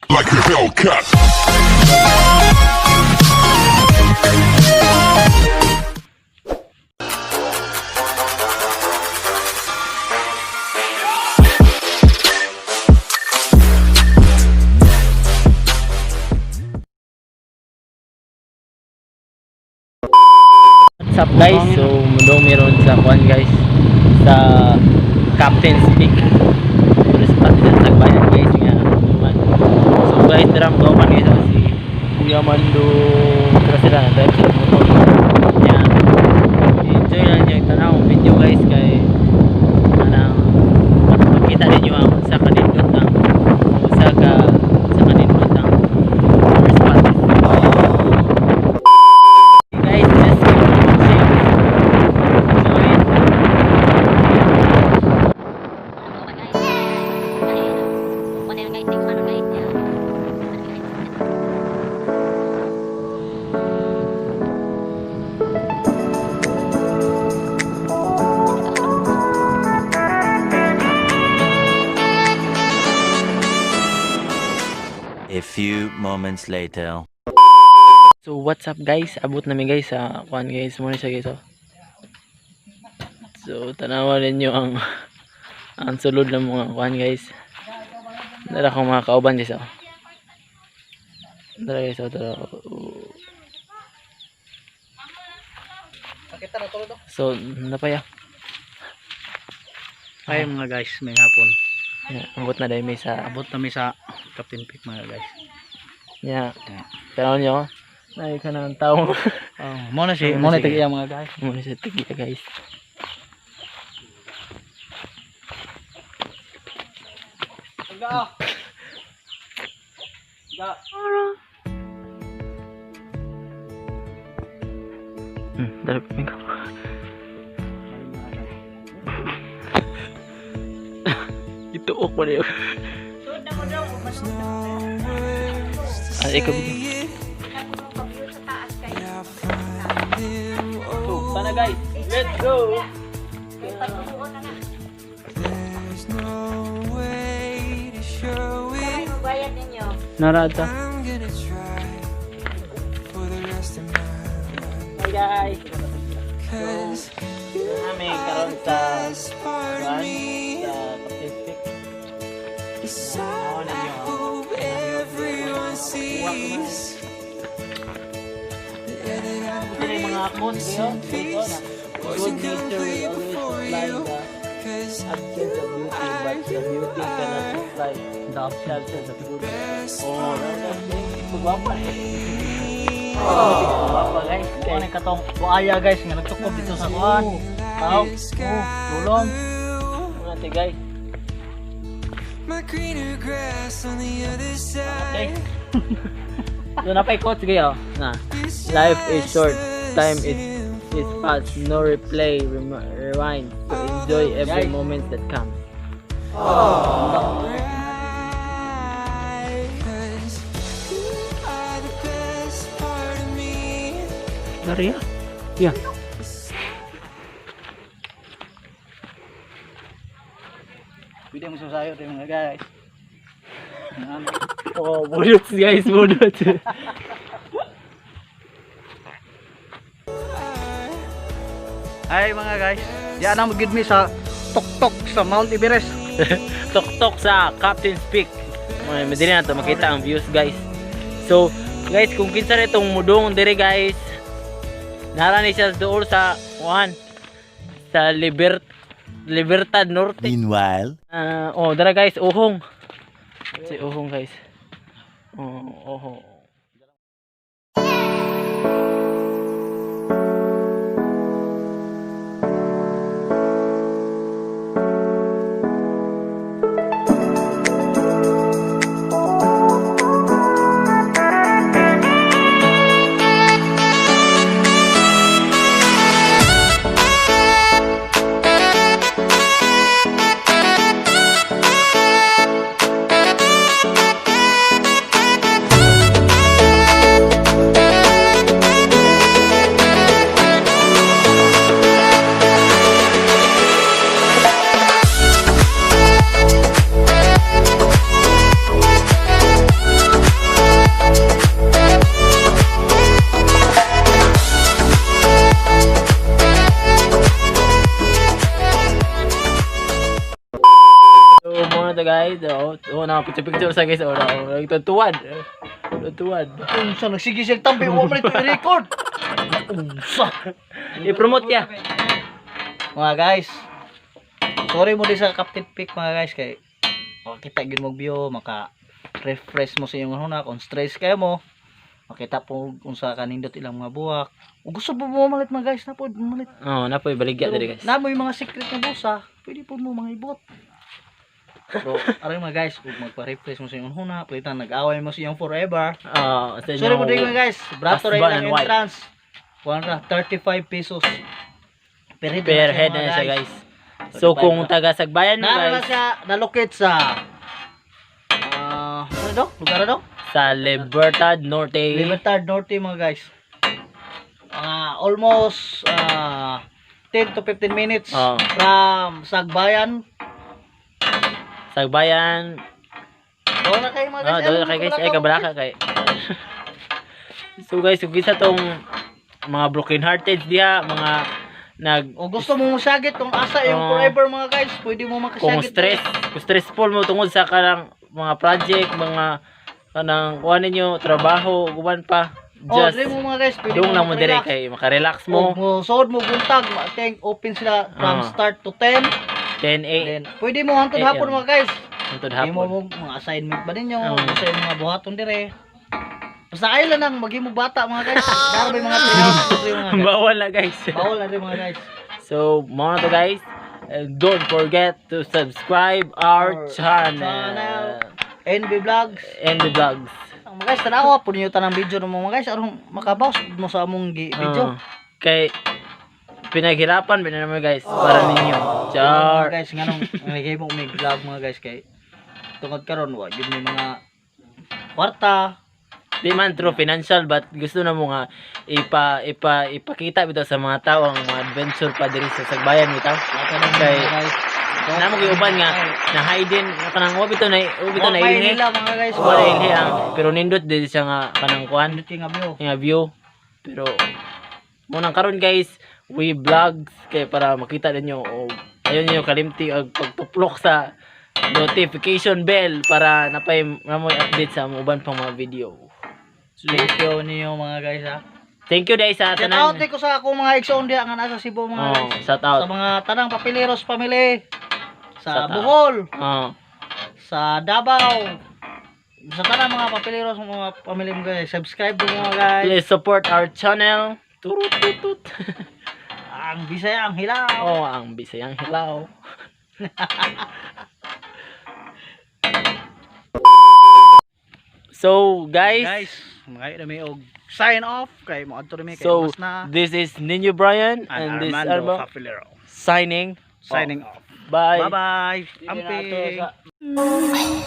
Like a Hellcat. What's up, guys? So mudong meron sa kuan, guys, sa Captain's Peak. Pero sa pati sa Tagbayan, guys, nga man. So guys, tara mo pa guys si Kuya Mando. Tara sila na drive sila motor. Yan. Enjoy lang niyo yung tanaw video, guys, kay anang makita ninyo ang sa kanindot ang usa ka sa kanindot ang tourist spot. Guys, just keep watching. Enjoy. A few moments later. So what's up, guys? Abot namin, guys, sa kuan, guys, muna siya, guys, oh. So tanawan ninyo ang sulod ng mga kuan, guys. Dara akong mga kauban, guys, oh. Dara, guys, oh, tara. Oh. So napaya. Ay mga guys, may hapon. Yeah, abot na dahil may sa Abot kami sa Captain Peak, mga guys. Yeah. Yeah. Tanawan niyo. Ay ka na ang tao. Oh, mo na si, Mo mo na na sige. tigiya, mga guys. Muna siya tigiya, guys. Dali pa ka. Ituok mo na yun. Ay, ikaw bigyan. So, tara, guys. Let's go! Bayad ninyo. Narata. Hi, guys! So, kami karon sa kuan, sa Captain's Peak. Ako ninyo ang Ito na yung mga quotes niyo. Dito na. "Good nature will always supply the absence of beauty, but the beauty cannot supply the absence of good." Oh, pagwapa eh. Pagwapa, guys. Mo na katong buaya, guys, nga nagtukod dito sa kuan. Tao. Oh, dulong. Mga ate, guys. My greener grass on the other Okay. side. So napay quotes kayo na "Life is short, time is fast, no replay, rewind. So enjoy every Guys. moment that comes." 'Cause you are the best part of me. Daria? Yeah. Pwede mo susayo tayo, mga guys. Ano? Oh, bunot, guys, bunot. Ay mga guys, diyan na mo gid mi sa tuktok sa Mount Everest. Tok-tok sa Captain's Peak. Mga madali na to makita ang views, guys. So, guys, kung kinsa na itong mudong dire, guys, nara ni siya doon sa kuan sa Libertad Norte. Meanwhile. Ah, oh, dara, guys, uhong. Si uhong, guys. Oh, uhong. guys. Oh, na picture picture sa guys. Oh, na tuwad. Tuwad. Unsa nagsige siya tambi wa man ito i-record. Unsa? I-promote ya. Mga guys, sorry mo di sa Captain Peak, mga guys, kay makita gyud mo view, maka refresh mo sa iyong huna kung stress kayo mo. Makita po kung sa kanindot ilang mga buwak. O gusto po mo malit, mga guys, na po malit. Oh, na po ibaligya diri, guys. Na mo yung mga secret na busa, pwede po mo mga ibot. Pero aray, mga guys, kung magpa-refresh mo sa iyong huna, palitan nag-away mo sa iyong forever. Oh, sa Sorry mo inyong din, mga guys. Brato rin husband lang and wife. entrance. 135 pesos. Per head, Per head na siya, guys. So kung taga Sagbayan mo, Nara na guys, siya nalocate sa ano daw? Lugar daw? sa Libertad Norte. Libertad Norte, mga guys. Almost 10 to 15 minutes from Sagbayan. Sagbayan. Doon na kayo, mga guys. Oh, doon na kayo, guys. Ay, kabalaka kay. So guys, kung isa tong mga broken hearted diha, mga nag O gusto mo musagit kung asa yung forever, mga guys, pwede mo kung makasagit. stress, kung stressful mo tungod sa kanang mga project, mga kanang kuan ninyo, trabaho, uban pa. Oh, Just dili mo, mga guys, pwede dung lang mo dire makarelax. kay makarelax Mo, mo. mo suod mo buntag, I think open sila from start to 10. 10 a Then pwede mo hangtod AM. hapon, mga guys. Hangtod Hindi mo hapon. mo mga assignment ba ninyo, sa inyong mga buhaton dire. Basta ayaw lang nang maging mo bata, mga guys. Dara ba yung mga treehouse diri, mga guys. Bawal na, guys. Bawal na rin, mga guys. So, mao na to, guys. And don't forget to subscribe our Our channel. channel. NB Vlogs. And the vlogs. Ang mga guys, tanawa po ninyo tanang video ng mga guys aron makabaws mo sa among video. Kay pinaghirapan ba na naman, guys, para ninyo. Mga Char. guys, nganong nagay mo may vlog, mga guys, kay tungod karon wa gyud may mga kwarta. Di man true financial but gusto na mo nga ipa ipa ipakita bitaw sa mga tao ang mga adventure pa diri sa Sagbayan bitaw. Kay Mga guys. namo gyud uban nga na hidden nga kanang wa bitaw na wa bitaw na Wa ilhi. nila, mga guys. Wa na ilhi ang pero nindot dili siya nga kanang kuan Nindot kay nga view. nga view. Pero mo nang karon, guys, we vlogs kay para makita ninyo o ayun niyo kalimti og pagtuplok sa notification bell para napay namoy update sa among uban pang mga video. Thank you niyo, mga guys, ha. Thank you dai sa Shout out tanan. ko sa akong mga igsoon diha nga nasa Cebu, mga Oh, guys. shout out. Sa mga tanang Papiliros family sa Shout out. Bohol, Oh, sa Davao. Sa tanang mga Papiliros mga family mo, guys, subscribe mo, mga guys. Please support our channel. Turut tutut. Ang Bisaya ang hilaw. Oh, ang Bisayang hilaw. So, guys, Guys, mga na may og sign off kay mo adto mi kay so mas na. this is Ninyo Brian and this Armando Arma Papilero signing signing off. Bye. Bye bye. Amping. Amping.